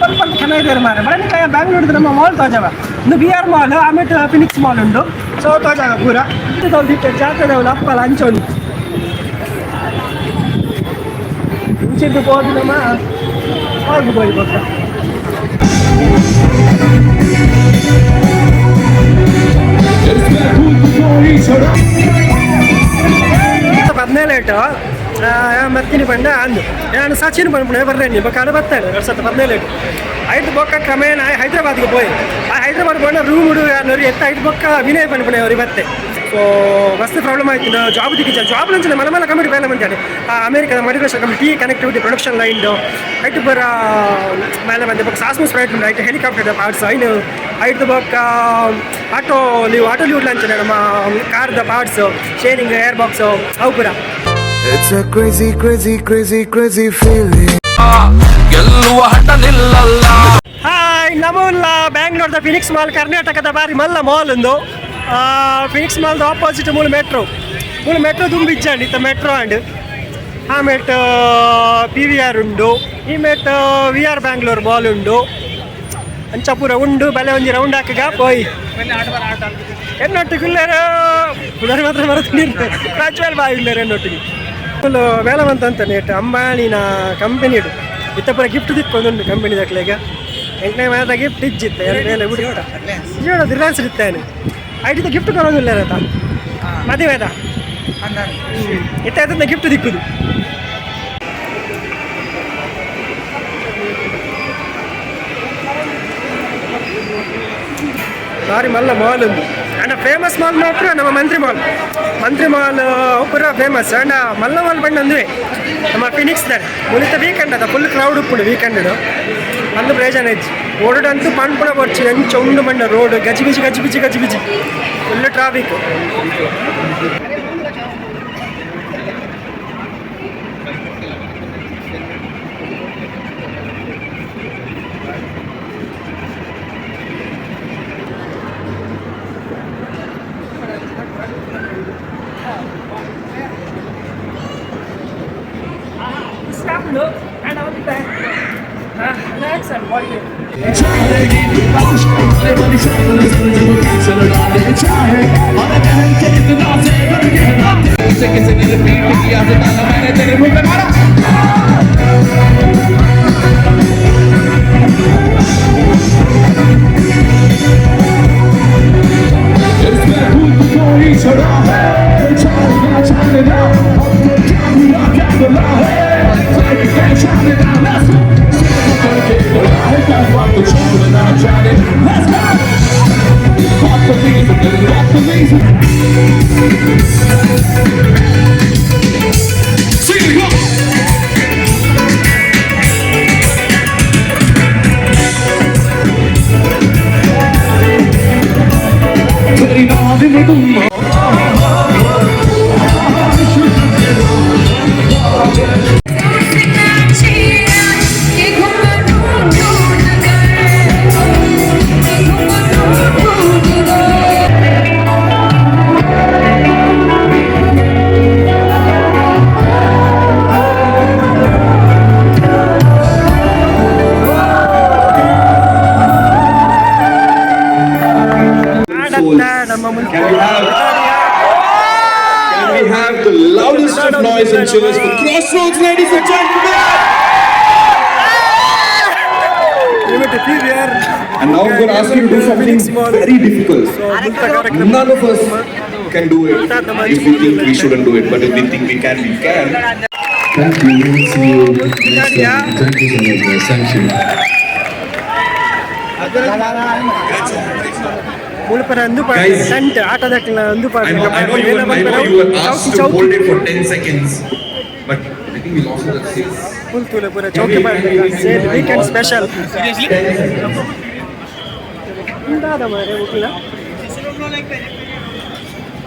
Pulse ಚೆನ್ನಾಗಿದ್ದಾರೆ ಮಾರೆ. ಬರಲಿಕ್ಕೆ ಬ್ಯಾಂಗ್ಳೂರ್ದು ನಮ್ಮ ಮಾಲ್ ತೋಜವ. ಇಂದು ಬಿ ಆರ್ ಮಾಲ್, ಆಮೇಲೆ ಫಿನಿಕ್ಸ್ ಮಾಲ್ ಉಂಡು. ಸೊ ತೋಜಾಗ ಪೂರ ಜಾತ್ರೆ ಅಪ್ಪಲ ಅಂಚೋನಿ ಇಂಚಿದ್ದು ಪೋದು ನಮ್ಮ ಹೋಗಿ ಬೋಯಿ ಬೊಕ್ಕ. 17 ಮತ್ತಿನ ಪಂಡ ಅಂದು ನಾನು ಸಚಿನ್ ಪನ್ಪುಣೆ ಬರ್ರೇನಿ ಬೊಕ್ಕ ಅಡ ಬತ್ತಾನೆ 2017. ಐದು ಬೊಕ್ಕ ಕ್ರಮೇಣ ಹೈದ್ರಾಬಾದ್ಗೆ ಪೋಯ್. ಆ ಹೈದ್ರಾಬಾದ್ ಪೋಂಡ ರೂಮ್ ಹುಡುಗ ಎತ್ತ ಐದು ಬೊಕ್ಕ ವಿನಯ್ ಪನ್ಪುಣೆ ಅವ್ರಿಗೆ ಬತ್ತೆ. ಸೊ ಮಸ್ತ್ ಪ್ರಾಬ್ಲಮ್ ಆಯ್ತು, ಜಾಬ್ ದಿಕ್ಕಿಜ. ಜಾಬ್ ನಂಚಿನ ಮಲ ಮಲ ಕಂಪ್ಯೂಟರ್ ಬೇಲೆ ಮಂತಾನೆ. ಅಮೇರಿಕದ ಮಡಿಕೇಶ company tea connectivity production line ಐಟು ಬರ ಮೇಲೆ ಬಂದೆ. ಬೊಕ್ಕ ಸಾಸ್ಮಸ್ ಫ್ಲೈಟ್ ಉಂಟು, ಐಟು ಹೆಲಿಕಾಪ್ಟರ್ ಪಾರ್ಟ್ಸ್ ಐನು. ಐದು ಬೊಕ್ಕ ಆಟೋ ಲಿವ್, ಆಟೋ ಲಿವ್ ಅಂಚನೆ ನಮ್ಮ ಕಾರ್ದ ಪಾರ್ಟ್ಸ್, ಶೇರಿಂಗ್, ಏರ್ ಬಾಕ್ಸ್ ಅವು ಪೂರ. It's a crazy, crazy, crazy, crazy feeling. ಗೆಲ್ಲುವ ಹಠ ನಿಲ್ಲಲ್ಲ. ಹಾಯ್, ನಮ್ಮಲ್ಲ ಬ್ಯಾಂಗ್ಳೂರ್ದ ಫಿನಿಕ್ಸ್ ಮಾಲ್, ಕರ್ನಾಟಕದ ಬಾರಿ ಮಲ್ಲ ಮಾಲ್ ಒಂದು. ಫಿನಿಕ್ಸ್ ಮಾಲ್ದ ಆಪೋಸಿಟ್ ಮೂಲು ಮೆಟ್ರೋ. ಮೂಲು ಮೆಟ್ರೋ ದುಂಬಿಜ್ಜಂడి ಇತ್ತ ಮೆಟ್ರೋ ಅಂಡ್ ಆಮೇಲೆ ಪಿವಿಆರ್ ಉಂಡು. ಈ ಮೆಟ್ we are Bangalore mall ಉಂಡು. ಅಂಚ ಪೂರ ಉಂಡು. ಬಲೆ ಒಂಜಿ ರೌಂಡ್ ಹಾಕಗ ಪೋಯ್. ಎನ್ನೊಟ್ಟಿಗೆ ಉಲ್ಲೇರ ಪುನರ್ ಮಾತ್ರ ಬರುತ್ತೆ. ಪ್ರಜ್ವಲ್ ಬಾಯ್ ಉಲ್ಲೇರ ಎನ್ನೊಟ್ಟಿಗೆ. ಫುಲ್ ಬೇಲವಂತ ಅಂತ ನೇಟ್ ಅಂಬಾನಿನ ಕಂಪನಿ ಇಡು. ಇತ್ತ ಪೂರ ಗಿಫ್ಟ್ ದಿಕ್ಕೊಂದುಂಡು ಕಂಪನಿ ದಕ್ಲೆಗ. ಎಂಟನೇ ಮಾತ್ರ ಗಿಫ್ಟ್ ಇಜ್ಜಿತ್ತೆ ಮೇಲೆ ಬಿಡು. ಜೀವನ ರಿಲಯನ್ಸ್ ಇತ್ತಾನೆ. ಐಟಿದ ಗಿಫ್ಟ್ ಕೊಡೋದಿಲ್ಲ ಆತ ಮದುವೆದ ಇತ್ತ ಅದನ್ನ ಗಿಫ್ಟ್ ದಿಕ್ಕುದು. ಬಾರಿ ಮಲ್ಲ ಮಾಲ್ ಉಂದು. ಅಂಡ ಫೇಮಸ್ ಮಾಲ್ ಮಾತ್ರ ನಮ್ಮ ಮಂತ್ರಿ ಮಾಲ್. ಮಂತ್ರಿ ಮಾಲ್ ಪೂರ ಫೇಮಸ್. ಅಂಡ ಮಲ್ಲ ಮಾಲ್ ಬಣ್ಣ ಅಂದುವೆ ನಮ್ಮ ಫಿನಿಕ್ಸ್ ದಾನೆ. ಮುನಿತ ವೀಕೆಂಡ್ ಅದ, ಫುಲ್ ಕ್ರೌಡ್ ಉಪ್ಪುಂಡು ವೀಕೆಂಡ್. ಅಂದು ಪ್ರಯೋಜನ ಹೆಚ್ಚು. ಓಡೋಡಂತೂ ಪಣ್ಪುಣ ಬರ್ಚಿ. ಎಂಚ ಉಂಡು ಬಣ್ಣ ರೋಡ್ ಗಜಿಬಿಜಿ ಗಜಿಬಿಜಿ ಗಜಿಬಿಜಿ, full traffic. Relax and body. किसी ने रिपीट किया तो ताला मैंने तेरे मुंह पे मारा. इसमें भूत कोई चढ़ा है, चलना चलना हमको क्या बुरा क्या बुरा है. Let's go. तो छोड़ना जाने. Let's go. Fuck the reason, fuck the reason. See you. तेरी नाद में तुम. ನಮ್ಮ Can we have the loudest of noise and cheers for Crossroads, ladies and gentlemen? PVR. And now I'm going to ask you to do something very difficult. None of us can do it if we think we shouldn't do it, but if we think we can, we can. Thank you. See you next time. Thank you so much, guys. Thank you. ಮುಲ್ಪರ ಅಂದು Guys, tent ಆಟದಕ್ಲ ಅಂದು. I know you were asked to hold it for 10 seconds, but I think we lost it at 6. Full ತೂಲೆ ಪೂರ ಚೌಕಿ ಪಾಡ್ದು sale, weekend special. ಉಂಡಾದ ಮಾರೆ ಮುಕ್ಲ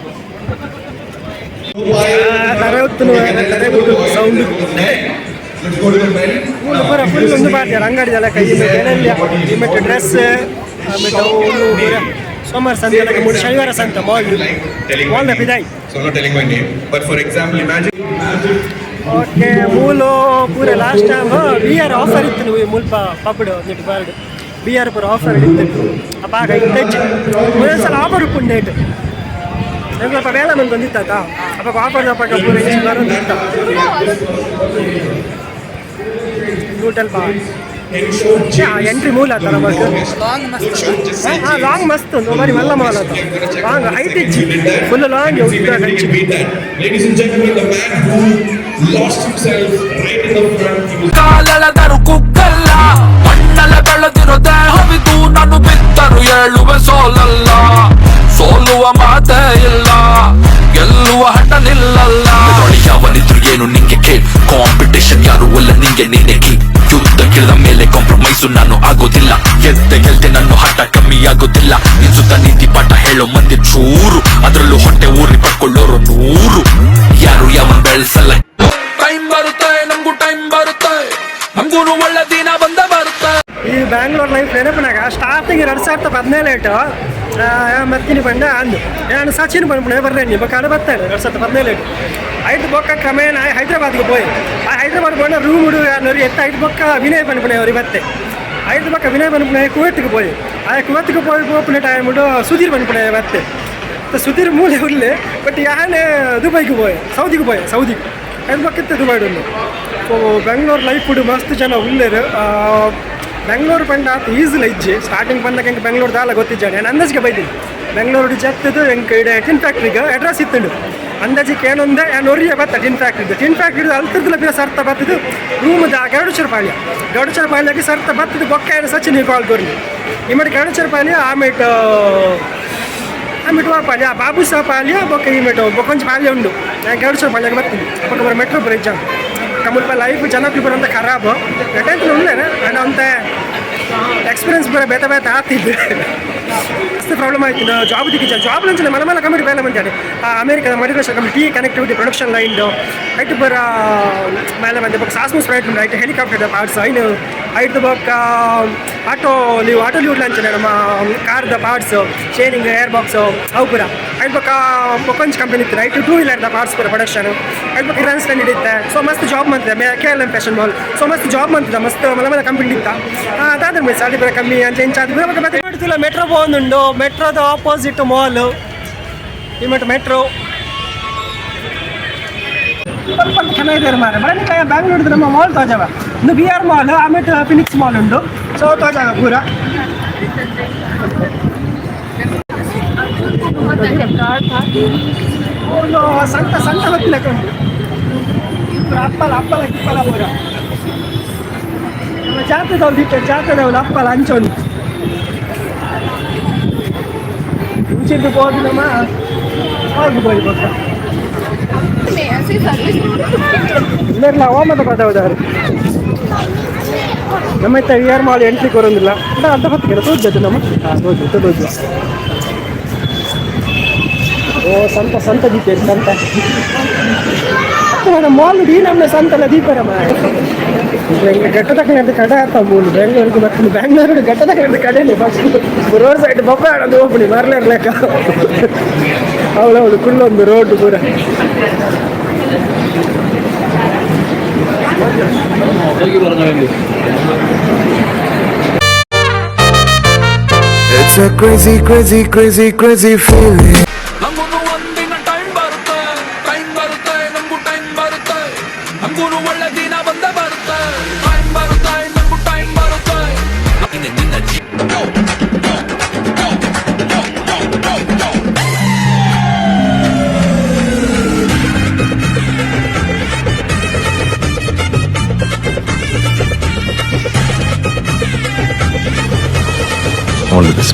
ತರೆ ಉತ್ತುನು ತರೆ ಬಿಡು sound. Let's go to the men. ಪೂರ full ಒಂದು ಪಾಡ್ಯಾರ ಅಂಗಡಿ ಕೈ ಮೇಲೆ ಡ್ರೆಸ್. ಆಮೇಲೆ ಅವು ಪೂರ ಸೋಮವಾರ ಸಂತೆ ಅಲ್ಲ, ಮೂರು ಶನಿವಾರ ಸಂತೆ mall Telling my mall name. ಪಿದಾಯಿ. So I'm not telling my name, but for example, imagine okay, ಮೂಲು ಪೂರ ಲಾಸ್ಟ್ ಟೈಮ್ ಬಿಯರ್ ಆಫರ್ ಇತ್ತು. ನೀವು ಮುಲ್ಪ ಪಬ್ಡು ಒಂದಿಟ್ಟು ಬರ್ಡ್ ಬಿಯರ್ ಪೂರ ಆಫರ್ ಇತ್ತು. ಅಪಾಗ ಇತ್ತೆಜ್ಜಿ ಒಂದೊಂದ್ಸಲ ಆಫರ್ ಉಪ್ಪುಂಡು ಡೇಟ್. ನಂಗೆ ಸ್ವಲ್ಪ ಬೇಲೆ ಬಂದು ಬಂದಿತ್ತ. ಅಪ್ಪ ಆಫರ್ ಅಪ್ಪ ಪೂರ ಇಂಚ್ ಬರೋದಿತ್ತ. ಟೋಟಲ್ ಬಾ ಎಂಟ್ರಿ ಮೂಲ ಆತ ನಮಗೆ. ಹಾಂ, ಲಾಂಗ್ ಮಸ್ತ್ ಉಂಟು ಬಾರಿ ಮಲ್ಲ ಮಾಲ್ ಆತ. ಲಾಂಗ್ ಹೈಟ್ ಇಜ್ಜಿ, ಫುಲ್ ಲಾಂಗ್ ಉದ್ದ ಕಂಚಿ. Ladies and gentlemen, the man who lost himself right in the front. He was ಕಾಲೆಳೆದರು ಕುಕ್ಕಲ್ಲ, ಮಣ್ಣಲೆ ಬೆಳೆದಿರೋ ದೇಹವಿದು. ನಾನು ಬಿದ್ದರು ಏಳುವೆ, ಸೋಲಲ್ಲ. ಸೋಲುವ ಮಾತೇ ಇಲ್ಲ, ಗೆಲ್ಲುವ ಹಠ ನಿಲ್ಲಲ್ಲ. ಯಾವನಿದ್ರು ಏನು ನಿಂಗೆ ಕೇಳ್, ಕಾಂಪಿಟೇಷನ್ ಯಾರು ಅಲ್ಲ ನಿಂಗೆ ನೀನೆ ಕೀ. ಯುದ್ಧ ಗಿಳಿದ ಮೇಲೆ ಕಾಂಪ್ರಮೈಸು ನಾನು ಆಗೋದಿಲ್ಲ. ಗೆದ್ದೆ ಗೆಲ್ತೆ ನನ್ನ ಹಠ ಕಮ್ಮಿ ಆಗೋದಿಲ್ಲ. ನಿನ್ಸುತ್ತ ನೀತಿ ಪಾಠ ಹೇಳೋ ಮಂದಿ ಚೂರು, ಅದರಲ್ಲೂ ಹೊಟ್ಟೆ ಊರಿ ಪಡ್ಕೊಳ್ಳೋರು ನೂರು. ಯಾರು ಯಾವನ್ ಬೆಳೆಸಲ್ಲ. ಟೈಮ್ ಬರುತ್ತೆ, ನಮ್ಗೂ ಟೈಮ್ ಬರುತ್ತೆ, ನಮ್ಗೂನು ಒಳ್ಳೆ ದಿನ ಬಂದ ಬರುತ್ತೆ. ಈ ಬ್ಯಾಂಗ್ಳೂರ್ ಲೈಫ್ ನೆನಪಿನಾಗ ಸ್ಟಾರ್ಟಿಂಗ್ 2017 ಏಟು ಮತ್ತಿನ ಪಂಡ ಅಂದು ನಾನು ಸಚಿನ್ ಪನ್ಪುಣೆ ಬರ್ಲೇನಿ ನಿಮ್ಮ ಕಾಡು ಬರ್ತಾನೆ. 2017 ಏಟು ಐದು ಬೊಕ್ಕ ಕ್ರಮೇಣ ಹೈದ್ರಾಬಾದ್ಗೆ ಪೋಯ್. ಆ ಹೈದ್ರಾಬಾದ್ ಪೋಂಡ ರೂಮ್ ಹುಡುಗ ಎತ್ತ ಐದು ಬೊಕ್ಕ ವಿನಯ್ ಪನ್ಪುಣೆ ಅವ್ರಿಗೆ ಬತ್ತೆ. ಐದು ಬೊಕ್ಕ ವಿನಯ್ ಪನ್ಪುಣೆ ಕುವೆತ್ಗೆ ಪೋಯ್. ಆ ಕುವೆತ್ಗೆ ಪೋಯ್ ಪೋಪುನ ಟೈಮ್ ಸುಧೀರ್ ಪನ್ಪುಣೆ ಬತ್ತೆ. ಸುಧೀರ್ ಮೂಲೆ ಉಲ್ಲೆ, ಬಟ್ ಯಾನೆ ದುಬೈಗೆ ಪೋಯೆ, ಸೌದಿಗೆ ಪೋಯೆ. ಸೌದಿಗೆ ಐದು ಬೊಕ್ಕ ದುಬೈಡ್ ಉಂಡು. ಸೊ ಬೆಂಗ್ಳೂರು ಲೈಫ್ ಮಸ್ತ್ ಜನ ಉಲ್ಲೇರು. ಬೆಂಗ್ಳೂರು ಪಂಡ ಆತ ಈಸಿಲ ಇಜ್ಜಿ. ಸ್ಟಾರ್ಟಿಂಗ್ ಬಂದಾಗ ಎಂಕ್ ಬೆಂಗ್ಳೂರು ದಾಲ ಗೊತ್ತಿಜ್ಜಾನೆ. ನಾನು ಅಂದಾಜಿಗೆ ಬೈದಿನಿ. ಬೆಂಗ್ಳೂರು ಜತ್ತದು ಎಂಕ್ ಇಡೆ ಟಿನ್ ಫ್ಯಾಕ್ಟ್ರಿಗೆ ಅಡ್ರೆಸ್ ಇತ್ತುಂಡು. ಅಂದಾಜಿಗೆ ಏನೊಂದೆ ನಾನು ಒರಿಯ ಬತ್ತ ಟಿನ್ ಫ್ಯಾಕ್ಟ್ರಿ. ಟಿನ್ ಫ್ಯಾಕ್ಟ್ರಿ ಅಲ್ತರ್ದಲ ಬಿರ ಸರ್ತ ಬತ್ತದು ರೂಮದ ಗರುಡಚರ ಪಾಳ್ಯ. ಗರುಡಚರ ಪಾಳ್ಯಕ್ಕೆ ಸರ್ತ ಬತ್ತದು ಬೊಕ್ಕ ಏನು ಸಚಿನ್ ಕಾಲ್ ಕೊರ್ಲಿ. ಇಮ್ಮಡಿ ಗರುಡಚರ ಪಾಳ್ಯ, ಆಮೇಟ್ ಆಮೇಲೆ ಪಾಳ್ಯ, ಬಾಬು ಸಹ ಪಾಳ್ಯ ಬೊಕ್ಕ ಈ ಬೊಕ್ಕೊಂಚ ಪಾಳ್ಯ ಉಂಡು. ನಾನು ಗರುಡಚರ ಪಾಳ್ಯಕ್ಕೆ ಬರ್ತೀನಿ. ಬೊಕ್ಕ ಬರ ಮೆಟ್ರೋ ಬ್ರಿಡ್ಜ್ ಕಮಲ್ಪ ಲೈಫ್ ಜನ ಅಂತ ಖರಾಬ್ ಎಟೆಂತ ಉಳ್ಳೇನೆ. ಅಂಡ್ ಅಂತ ಎಕ್ಸ್ಪೀರಿಯನ್ಸ್ ಬರ ಬೇತ ಬೇತ ಆತಿದ್ದು. ಮಸ್ತ್ ಪ್ರಾಬ್ಲಮ್ ಆಯ್ತು. ಜಾಬ್ ದಿಕ್ಕಿಜ. ಜಾಬ್ ಲಂಚನೆ ಮಲ ಮಲ ಕಂಪ್ಯೂಟರ್ ಬೇಲೆ ಮಂತಾನೆ. ಅಮೇರಿಕದ ಮಡಿಕೇಶ company tea connectivity production line ಐಟ್ ಬರ ಮೇಲೆ ಬಂದೆ. ಬೊಕ್ಕ ಸಾಸ್ಮಸ್ ಫ್ಲೈಟ್ ಉಂಟು. ಐಟ್ ಹೆಲಿಕಾಪ್ಟರ್ ಪಾರ್ಟ್ಸ್ ಐನು. ಐಟ್ ಬೊಕ್ಕ ಆಟೋ ಲಿವ್ ಆಟೋ ಲಿವ್ ಲಂಚನೆ ನಮ್ಮ ಕಾರ್ದ ಪಾರ್ಟ್ಸ್, ಶೇರಿಂಗ್, ಏರ್ ಬಾಕ್ಸ್ ಅವು ಪೂರ. ಐಟ್ ಬೊಕ್ಕ ಬೊಕ್ಕೊಂಚ್ ಕಂಪನಿ ಇತ್ತು. ಐಟ್ ಟೂ ವೀಲರ್ದ ಪಾರ್ಟ್ಸ್ ಪೂರ ಪ್ರೊಡಕ್ಷನ್. ಐಟ್ ಬೊಕ್ಕ ಇರಾನ್ ಸ್ಟ್ಯಾಂಡ್ ಇತ್ತೆ. ಸೊ ಮಸ್ತ್ ಜಾಬ್ ಮಂತಿದೆ ಕೆಎಲ್ಎಂ ಫ್ಯಾಷನ್ ಮಾಲ್. ಸೊ ಮಸ್ತ್ ಜಾಬ್ ಮಂತಿದೆ. ಮಸ್ತ್ ಮಲ ಮಲ ಕಂಪನಿ ಇತ್ತ. ಅದಾದ್ರೆ ಸ್ಯಾಲ್ರಿ ಬರ ಕಮ್ಮಿ ಅಂಚೆ ಇಂಚ ಅದು ಮತ್ತೆ ಮಾಡ್ತಿಲ್ಲ. ಮೆಟ್ರೋ ಬಂದುಂಡು. ಮೆಟ್ರೋದ ಆಪೋಸಿಟ್ ಮಾಲ್ ಈ ಮಟ್ಟ ಮೆಟ್ರೋ ಸ್ವಲ್ಪ ಚೆನ್ನಾಗಿದೆ ಮಾರೆ. ಬರಲಿ ಬ್ಯಾಂಗ್ಳೂರ್ ನಮ್ಮ ಮಾಲ್ ತೋಜವ. ಇನ್ನು ಬಿ ಆರ್ ಮಾಲ್, ಆಮೇಲೆ ಫಿನಿಕ್ಸ್ ಮಾಲ್ ಉಂಡು. ಸೊ ತೋಜಾಗ ಪೂರ. ಒಂದು ಸಂತ ಸಂತ ಗೊತ್ತಿಲ್ಲ ಕಂಡು ಅಪ್ಪಲ ಅಪ್ಪಲ ಕಿಪ್ಪಲ ಪೂರ. ನಮ್ಮ ಜಾತ್ರೆದವ್ರು ದಿಕ್ಕ ಜಾತ್ರೆದವ್ರು ಅಪ್ಪಲ ಅಂಚೋನು ಇಂಚಿದ್ದು ಹೋಗಿ ನಮ್ಮ ಹೋಗಿ ಪಕ್ಕ ಇಲ್ಲಲ್ಲ ಓಮದ ಪದವದಾರು. ನಮ್ಮ ಇತ್ತ we are mall entry ಕೊರೊಂದಿಲ್ಲ. ಅರ್ಧ ಪತ್ತಿಗೆ ತೋಜದ್ದು ನಮ್ಮ. ಹಾಂ, ತೋಜು ತೋಜು. ಓ ಸಂತ ಸಂತ ದೀಪೇರಿ ಸಂತ ಮಾಲ್ ಈ ನಮ್ಮ ಸಂತಲ ದೀಪರ. ಘಟ್ಟದ ಕಡೆ ಆತ ಮೂಲು ಬೆಂಗಳೂರಿಗೆ ಬರ್ತೀನಿ. ಬೆಂಗಳೂರು ಘಟ್ಟದ ಕಡೆ ಕಡೆಯಲ್ಲಿ ಫಸ್ಟ್ ರೋಡ್ ಸೈಡ್ ಬೊಬ್ಬೆ ಆಡೋದು ಹೋಗ್ಬಿಡಿ ಮರಲಿರ್ಲೆಕ್ಕ. ಅವಳವಳು ಕುಳ್ಳೊಂದು ರೋಡ್ ಪೂರ. It's a crazy, crazy, crazy, crazy feeling. ನಮಗುನು ಒಂದಿನ ಟೈಮ್ ಬರುತ್ತೆ, ಟೈಮ್ ಬರುತ್ತೆ, ನಮಗೂ ಟೈಮ್ ಬರುತ್ತೆ, ನಮಗೂನು ಒಳ್ಳೆ ದಿನ ಬಂದ ಬರುತ್ತೆ. ಟೈಮ್ ಬರುತ್ತೆ, ನಮಗೂ ಟೈಮ್ ಬರುತ್ತೆ. ನಿನ್ನ ನಿನ್ನ ಜೀ- All the best.